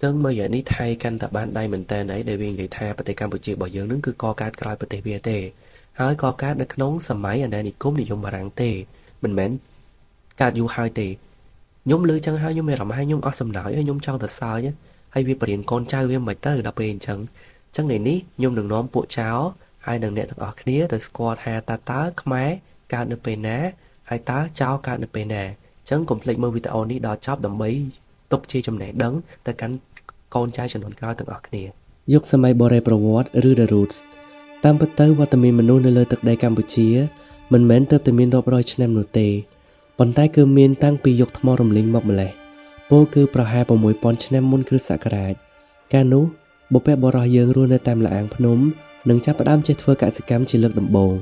ចឹងមួយរយៈនេះថៃកាន់តែបានដៃមែនតើហើយដែលវានិយាយថាប្រទេសកម្ពុជារបស់យើងនឹងគឺកកើតក្រោយប្រទេសវាទេហើយកកើតនៅក្នុងសម័យអាណានិគមនិយមបារាំងទេមិនមែនកើតយូរហើយទេខ្ញុំលើចឹងហើយខ្ញុំមានអារម្មណ៍ហើយខ្ញុំអស់សំណើចហើយខ្ញុំចង់ទៅសើចហើយវាបរៀនកូនចៅវាមិនទៅដល់ពេលអញ្ចឹងចឹងថ្ងៃនេះខ្ញុំនឹងនាំពួកចៅហើយនឹងអ្នកទាំងអស់គ្នាទៅស្គាល់ថាតើខ្មែរកើតនៅពេលណាហើយតើចៅកើតនៅពេលណាចឹងកុំភ្លេចមើលវីដេអូនេះដល់ចប់ដើម្បីទុកជាចំណេះដឹងទៅកាន់កូនចៅជំនាន់ក្រោយទាំងអស់គ្នាយុគសម័យបុរេប្រវត្តិឬ The Roots តាមពិតទៅវត្តមានមនុស្សនៅលើទឹកដីកម្ពុជាមិនមែនទើបតែមានរាប់រយឆ្នាំនោះទេប៉ុន្តែគឺមានតាំងពីយុគថ្មរំលីងមកម្លេះពោលគឺប្រហែល6000ឆ្នាំមុនគ្រិស្តសករាជកាលនោះបុព្វបុរសយើងរស់នៅតាមល្អាងភ្នំនិងចាប់ផ្ដើមចេះធ្វើកសិកម្មជាលើកដំបូង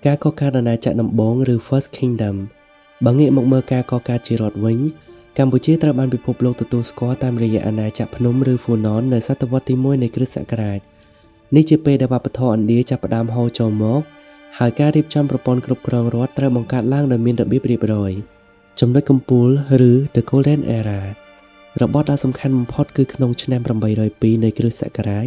ការកកើតអាណាចក្រដំបូងឬ First Kingdom បើងាកមកមើលការកកើតជារដ្ឋវិញកម្ពុជាត្រូវបានពិភពលោកទទួលស្គាល់តាមរយៈអាណាចក្រភ្នំឬហ្វូណននៅសតវត្សទី1នៃគ្រិស្តសករាជនេះជាពេលដែលវប្បធម៌ឥណ្ឌាចាប់ផ្ដើមហូរចូលមកហើយការរៀបចំប្រព័ន្ធគ្រប់គ្រងរដ្ឋត្រូវបង្កើតឡើងដោយមានរបៀបរៀបរយចំណុចកំពូលឬ The Golden Era របបដ៏សំខាន់បំផុតគឺក្នុងឆ្នាំ802នៃគ្រិស្តសករាជ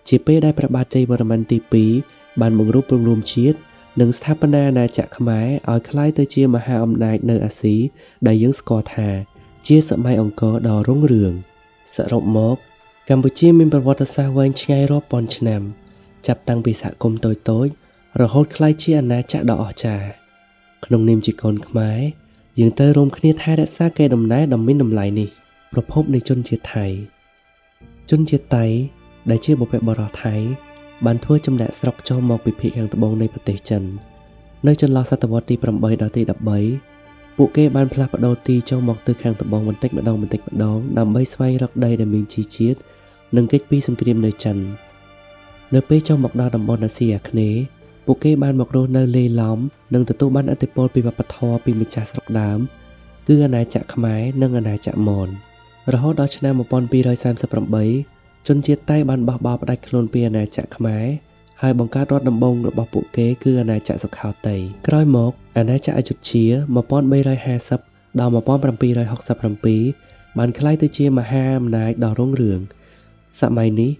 ជាពេលដែលព្រះបាទជ័យវរ្ម័នទី2បានបង្រួបបង្រួមជាតិនិងស្ថាបនាអាណាចក្រខ្មែរឲ្យក្លាយទៅជាមហាអំណាចនៅអាស៊ីដែលយើងស្គាល់ថាជាសម័យអង្គរដ៏រុងរឿងសរុបមកកម្ពុជាមានប្រវត្តិសាស្ត្រវែងឆ្ងាយរាប់ពាន់ឆ្នាំចាប់តាំងពីសហគមន៍តូចៗរហូតក្លាយជាអាណាចក្រដ៏អស្ចារ្យក្នុងនាមជាកូនខ្មែរយើងត្រូវរួមគ្នាថែរក្សាកេរដំណែលដ៏មានតម្លៃនេះប្រភពនៃជនជាតិថៃជនជាតិថៃដែលជាបុព្វបុរសថៃបានធ្វើចំណាកស្រុកចូលមកពីភាគខាងត្បូងនៃប្រទេសចិននៅចន្លោះសតវត្សទី8ដល់ទី13ពួកគេបានផ្លាស់ប្ដូរទីចូលមកទិសខាងត្បូងបន្តិចម្ដងបន្តិចម្ដងដើម្បីស្វែងរកដីដែលមានជីជាតិនិងគេចពីសង្គ្រាមនៅចិននៅពេលចូលមកដល់តំបន់អាស៊ីអាគ្នេយ៍ពួកគេបានមករស់នៅលាយឡំនិងទទួលបានឥទ្ធិពលពីវប្បធម៌ពីម្ចាស់ស្រុកដើមគឺអាណាចក្រខ្មែរនិងអាណាចក្រមនរហូតដល់ឆ្នាំ1238ជនជាតិថៃបានបោះបោរផ្ដាច់ខ្លួនពីអាណាចក្រខ្មែរហើយបង្កើតរដ្ឋដំបូងរបស់ពួកគេគឺអាណាចក្រសុខោទ័យក្រោយមកអាណាចក្រអយុធ្យា1350ដល់1767បានក្លាយទៅជាមហាអំណាចដ៏រុងរឿងសម័យនេះ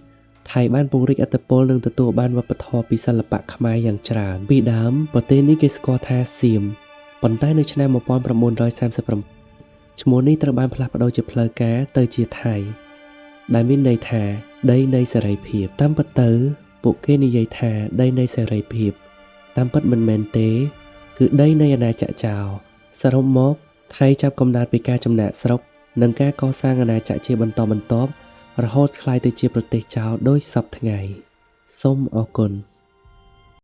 ថៃបានពង្រីកឥទ្ធិពលនិងទទួលបានវប្បធម៌ពីសិល្បៈខ្មែរយ៉ាងច្រើនពីដើមប្រទេសនេះគេស្គាល់ថាសៀមប៉ុន្តែនៅឆ្នាំ1937ឈ្មោះនេះត្រូវបានផ្លាស់ប្ដូរជាផ្លូវការទៅជាថៃដែលមានន័យថាដីនៃសេរីភាពតាមពិតទៅពួកគេនិយាយថាដីនៃសេរីភាពតាមពិតមិនមែនទេគឺដីនៃអាណាចក្រចោរសរុបមកថៃចាប់កំណើតពីការចំណាកស្រុកនិងការកសាងអាណាចក្រជាបន្តបន្ទាប់រហូតក្លាយទៅជាប្រទេសចោរដោយសព្វថ្ងៃសូមអរគុណ។